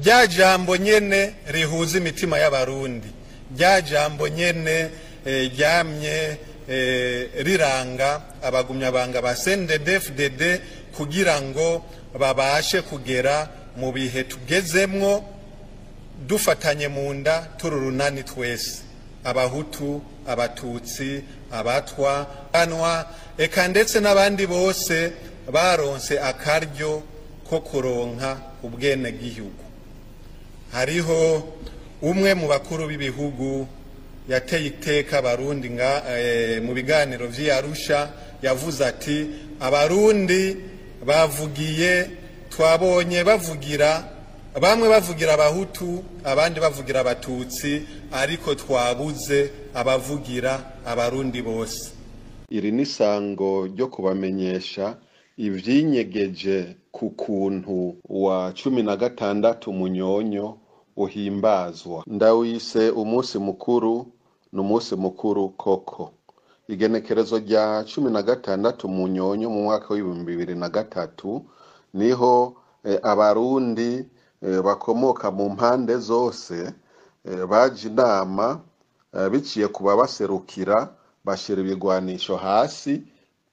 Rya jambo nyene rihuza imitima y'Abarundi, rya jambo nyene ryamye riranga abagumyabanga ba CNDD-FDD kugira ngo babashe kugera mu bihe tugezemwo dufatanye mu nda, turi urunani twese, Abahutu, Abatutsi, Abatwa, Anwa, eka ndetse n'abandi bose baronse akaryo ko kuronka ubwenegihugu. Hariho umwe mu bakuru b'ibihugu yateye iteka Abarundi nga mu biganiro vy'i Arusha, yavuze ati: "Abarundi bavugiye, twabonye bavugira, bamwe bavugira Abahutu, abandi bavugira Abatutsi, ariko twabuze abavugira Abarundi bose." Iri ni isango ryo kubamenyesha ivyinyegeje ku kuntu wa 16 Munyonyo uhimbazwa. Ndawise umunsi mukuru, ni umunsi mukuru koko. Igenekerezo rya 16 Munyonyo mu mwaka w'2003 niho Abarundi bakomoka mu mpande zose baje inama biciye ku babaserukira, bashira ibigwanisho hasi,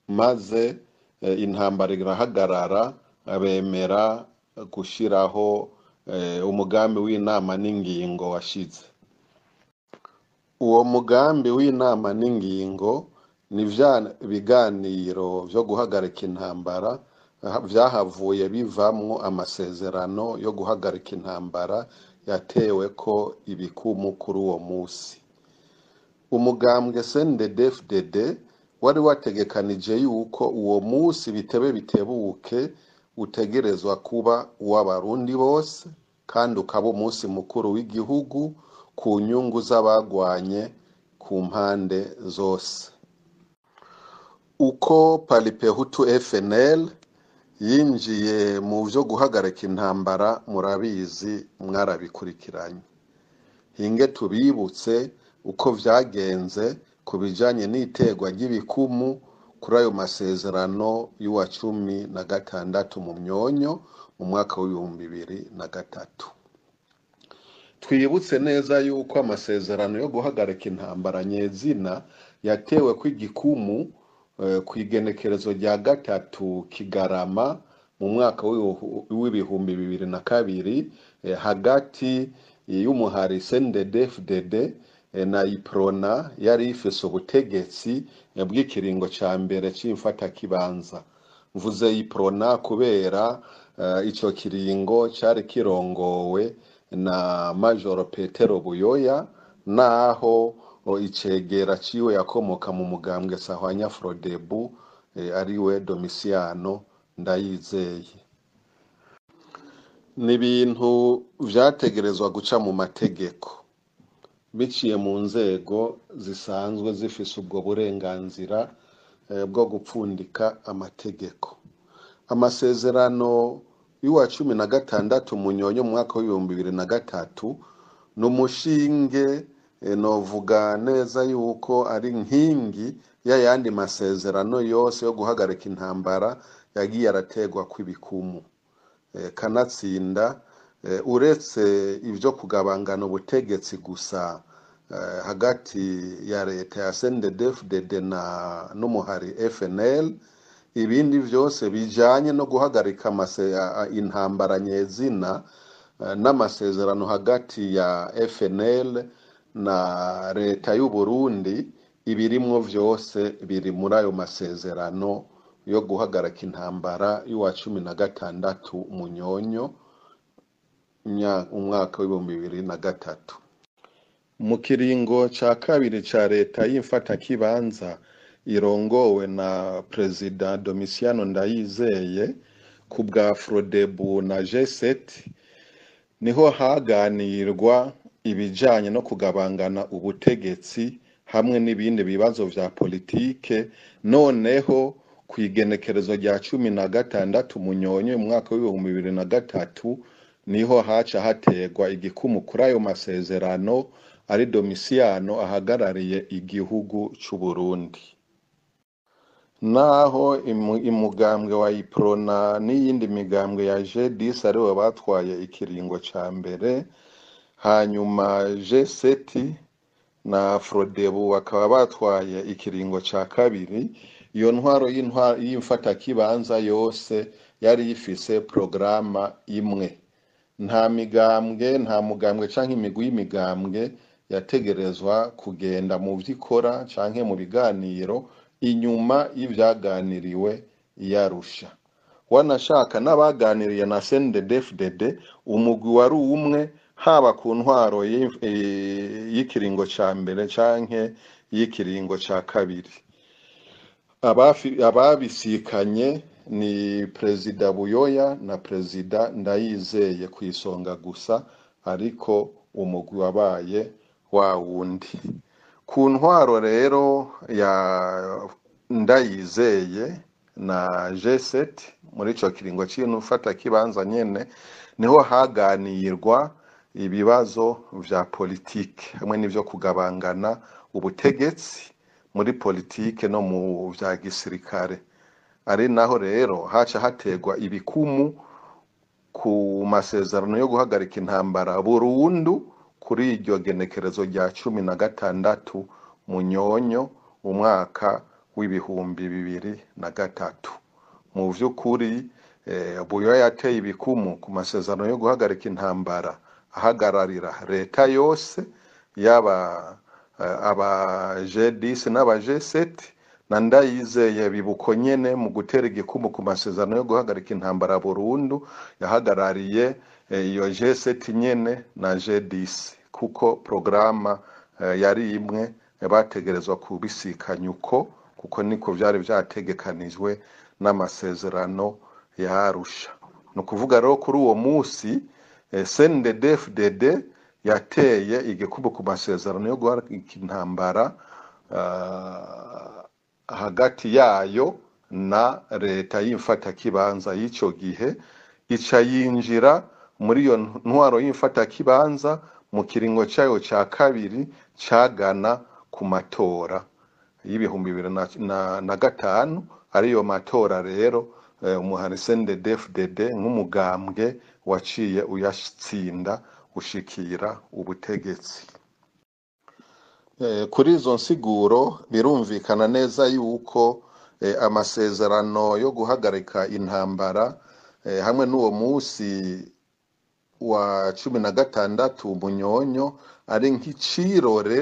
maze intambara irahagarara, bemera gushiraho umugambi w'inama n'ingingo washize. Uwo mugambi w'inama n'ingingo ni vya biganiro vyo guhagarika intambara vyahavuye bivamwo amasezerano yo guhagarika intambara yateweko ibikumu kuri uwo musi. Umugambwe CNDD-FDD wari wategekanije yuko uwo musi bitebe bitebuke utegerezwa kuba uw'Abarundi bose, kandi ukaba umunsi mukuru w'igihugu ku nyungu z'abagwanye ku mpande zose. Uko Palipehutu FNL yinjiye mu vyo guhagarika intambara murabizi, mwarabikurikiranye. Hinge tubibutse uko vyagenze ku bijanye n'iterwa ry'ibikumu kuri ayo masezerano y'uwa 16 mu Myonyo mu mwaka w'2003. Twibutse neza yuko amasezerano yo guhagarika intambara nyezina yatewe kw'igikumu kw'igenekerezo rya 3 Kigarama mu mwaka w'2002 hagati y'umuhari CNDD-FDD na Iprona yari ifise ubutegetsi bw'ikiringo ca mbere c'imfatakibanza. Mvuze Iprona kubera ico kiringo cari kirongowe na Majoro Petero Buyoya, naho icegera ciwe yakomoka mu mugambwe Sahwanya Frodebu, ariwe Domisiano Ndayizeye. Ni ibintu vyategerezwa guca mu mategeko biciye mu nzego zisanzwe zifise ubwo burenganzira bwo gupfundika amategeko. Amasezerano y'uwa 16 Munyonyo mu mwaka w'2003 ni umushinge, novuga neza yuko ari nkingi y'ayandi masezerano yose yo guhagarika intambara yagiye arategwa kw'ibikumu. Kanatsinda uretse ivyo kugabangana ubutegetsi gusa hagati ya leta ya CNDD-FDD na n'umuhari FNL, ibindi vyose bijanye no guhagarika intambara nyezina n'amasezerano hagati ya FNL na leta y'u Burundi, ibirimwo vyose biri muri ayo masezerano yo guhagarika intambara y'uwa 16 Munyonyo umwaka w'2003. Mu kiringo ca kabiri ca leta y'imfatakibanza irongowe na Perezida Domisiano Ndayizeye ku bwa Frodebu na G7, niho haganirwa ibijanye no kugabangana ubutegetsi hamwe n'ibindi bibazo vya politike. Noneho kw'igenekerezo rya 16 Munyonyo mu mwaka w'2003 niho haca hategwa igikumu kuri ayo masezerano, ari Domisiano ahagarariye igihugu c'u Burundi. Naho imugambwe wa Iprona n'iyindi migambwe ya G10 aribo batwaye ikiringo ca mbere, hanyuma G7 na Frodebu bakaba batwaye ikiringo ca kabiri. Iyo ntwaro y'imfatakibanza yose yari ifise porogaramu imwe. Nta migambwe, nta mugambwe canke imigwi y'imigambwe yategerezwa kugenda mu vyo ikora canke mu biganiro inyuma y'ivyaganiriwe i Arusha. Wanashaka n'abaganiriye na CNDD-FDD, umugwi wari umwe, haba ku ntwaro y'ikiringo ca mbere canke y'ikiringo ca kabiri. Ababisikanye ni Perezida Buyoya na Perezida Ndayizeye ku isonga gusa, ariko umugwi wabaye wa wundi. Ku ntwaro rero ya Ndayizeye na G7 muri ico kiringo c'imfatakibanza nyene, niho haganirwa ibibazo vya politike hamwe n'ivyo kugabangana ubutegetsi muri politike no mu vya gisirikare. Ari naho rero haca hategwa ibikumu ku masezerano yo guhagarika intambara burundu kuri iryo genekerezo rya 16 Munyonyo umwaka w'2003. Mu vy'ukuri Buyoya yateye ibikumu ku masezerano yo guhagarika intambara ahagararira leta yose, yaba aba G10 n'aba G7, na Ndayizeye bibuko nyene mu gutera igikumu ku masezerano yo guhagarika intambara burundu yahagarariye iyo G7 nyene na G10, kuko programa yari imwe, bategerezwa kubisikanya uko, kuko niko vyari vyategekanijwe n'amasezerano ya Arusha. Ni ukuvuga rero kuri uwo musi CNDD-FDD yateye igikumu ku masezerano yo guhagarika intambara hagati yayo na leta y'imfatakibanza y'ico gihe, ica yinjira muri iyo ntwaro y'imfatakibanza mu kiringo cayo ca kabiri cagana ku matora y'2005. Ariyo matora rero umuhari CNDD-FDD nk'umugambwe waciye uyatsinda ushikira ubutegetsi. Kuri izo nsiguro birumvikana neza yuko amasezerano yo guhagarika intambara hamwe n'uwo musi wa 16 Munyonyo ari nk'icirore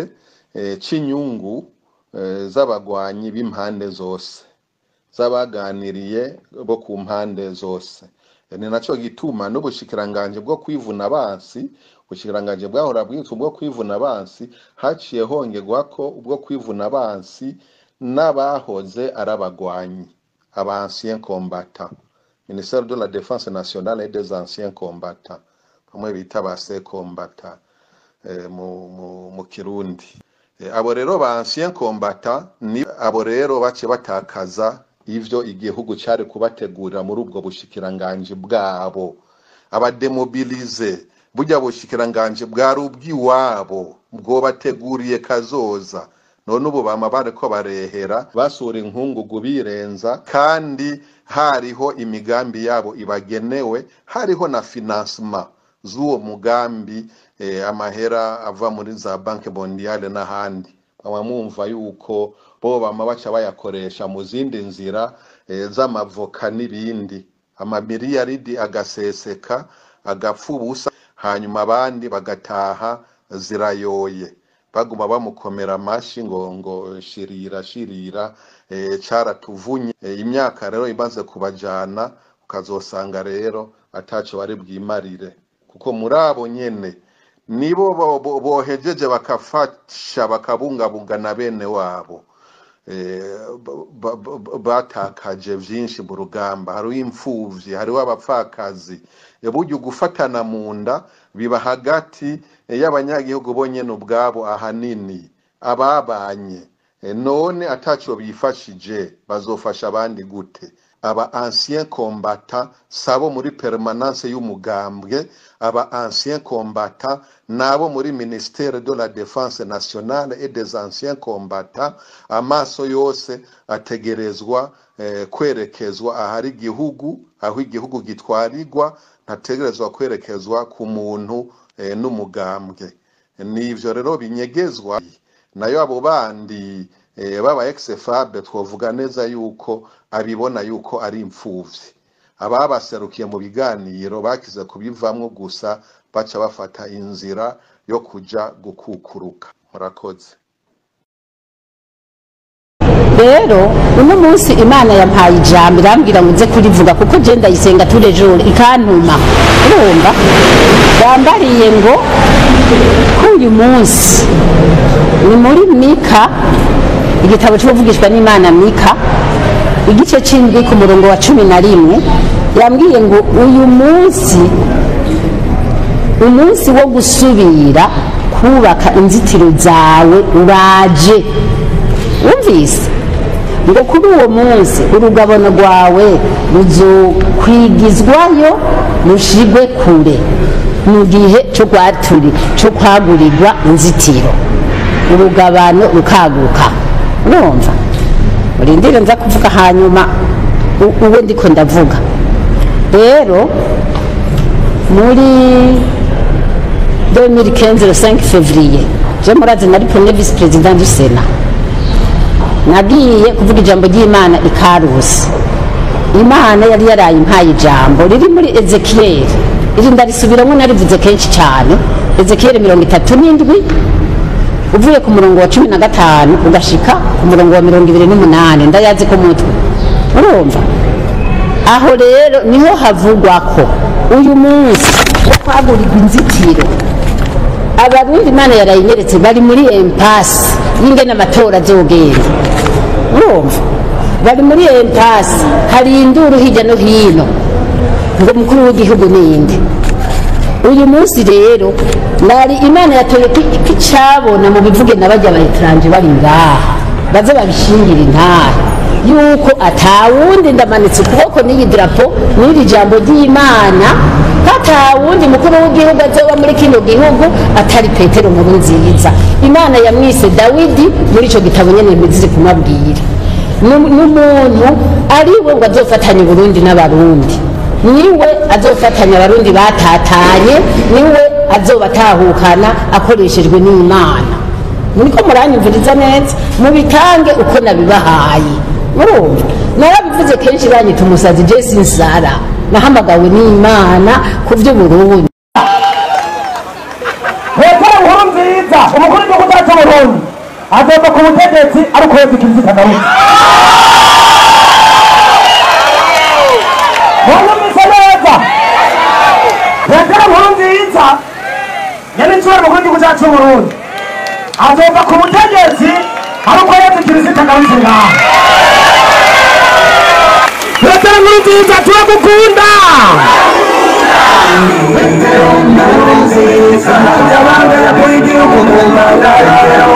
c'inyungu z'abagwanyi b'impande zose, z'abaganiriye bo ku mpande zose. Ni naco gituma n'ubushikiranganje bwo kwivuna abansi, ubushikiranganje bwahora bwitwa ubwo kwivuna abansi, haciye hongerwako ubwo kwivuna abansi n'abahoze ari abagwanyi, aba anciens combattants, ministère de la défense nationale et des anciens combattants, bamwe bita ba se combattants mu Kirundi. Abo rero ba anciens combattants ni abo rero baciye batakaza ivyo igihugu cari kubategurira muri ubwo bushikiranganje bwabo. Abademobilize, burya bushikiranganje bwari ubw'iwabo, bwobateguriye kazoza. None ubu bama bariko barehera basura inkungugu birenza, kandi hariho imigambi yabo ibagenewe, hariho na financement z'uwo mugambi, amahera ava muri za Banque Mondiale n'ahandi. Bama mwumva yuko bo bama baca bayakoresha mu zindi nzira z'amavoka n'ibindi, amamiliyaridi agaseseka agapfa ubusa, hanyuma abandi bagataha zirayoye, baguma bamukomera amashi ngo shirira shirira, caratuvunye. Imyaka rero imaze kubajana, ukazosanga rero ataco bari bwimarire, kuko muri abo nyene nibo bohejeje bakafasha bakabungabunga na bene wabo batakaje vyinshi mu rugamba. Hariho imfuvyi, hariho abapfakazi. Burya ugufatana mu nda biba hagati y'abanyagihugu bonyene ubwabo, ahanini ababanye. None ataco bifashije bazofasha abandi gute? Aba ancien combattant sabo muri permanence y'umugambwe, aba ancien combattant nabo muri ministère de la défense nationale et des anciens combattants. Amaso yose ategerezwa kwerekezwa ahari igihugu, aho igihugu gitwarirwa, ntategerezwa kwerekezwa ku muntu n'umugambwe. Nivyo rero binyegezwa. Nayo abo bandi baba ex-FAB twovuga neza yuko abibona yuko ari imfuvyi. Ababaserukiye mu biganiro bakize kubivamwo gusa baca bafata inzira yo kuja gukukuruka. Murakoze. Rero uno munsi Imana yampaye ijambo, irambwira ngo nze kurivuga kuko je ndayisenga turejure ikantuma. Urumva bambariye ngo ko uyu munsi ni muri Mika, igitabo cy'ubuvugishwa n'Imana, Mika igice c'indwi ku murongo wa 11. Yambwiye ngo uyu munsi, umunsi wo gusubira kubaka inzitiro zawe uraje. Wumvise ngo kuri uwo munsi urugabano rwawe ruzokwigizwayo rushigwe kure mu gihe cyo kwaturi cyo kwagurirwa inzitiro, urugabano rukaguka. Urumva, urindire nza kuvuga hanyuma uwo ndiko ndavuga. Rero muri 2015, le 5 février, je murazi nari premier vice président du Sénat, nagiye kuvuga ijambo ry'Imana i Karusi. Imana yari yaraye impaye ijambo riri muri Ezekiyeli. Iri ndarisubiramo, narivuze kenshi cyane. Ezekiyeli 37, uvuye ku murongo wa 15 ugashika ku murongo wa 28, ndayazi ko mutwe. Urumva aho rero niho havugwa ko uyu munsi wo kwagurirwa inzitiro, Abarundi Imana yarayinyeretse bari muri impasse y'ingene amatora azogenda. Urumva bari muri impasse, hari induru hirya no hino ngo umukuru w'igihugu ninde. Uyu munsi rero nari Imana yatoye ko icabona mu bivuge na bajya ba étrangers bari ngaha baze babishingira intahe yuko atawundi. Ndamanitse ukuboko n'iyi drapeau n'iri jambo ry'Imana ko atawundi mukuru w'igihugu azoba muri kino gihugu atari Petero Nkurunziza. Imana yamwise Dawidi muri ico gitabo nyene mbizize kumabwira. N'umuntu ariwe ngo azofatanya Uburundi n'Abarundi, niwe azofatanya Abarundi batatanye, niwe azobatahukana akoreshejwe n'Imana. Muriko muranyumviriza neza, mubitange uko nabibahaye. Murumva narabivuze kenshi, banyita umusazi. Je sinsara, nahamagawe n'Imana ku vy'Uburundi. Petero Nkurunziza, umukuru w'igihugu cyacu Burundi, azova ku butegetsi ari uko Yesu Kristo agarutse. Mwanyumvise neza? Petero Nkurunziza, nyamicubahiro umukuru w'igihugu cyacu Burundi, azova ku butegetsi ari uko Yesu Kristo agarutse ngaha. Petero Nkurunziza, turagukunda. Petero Nkurunziza, yabandera ku igihugu mu manda. Petero.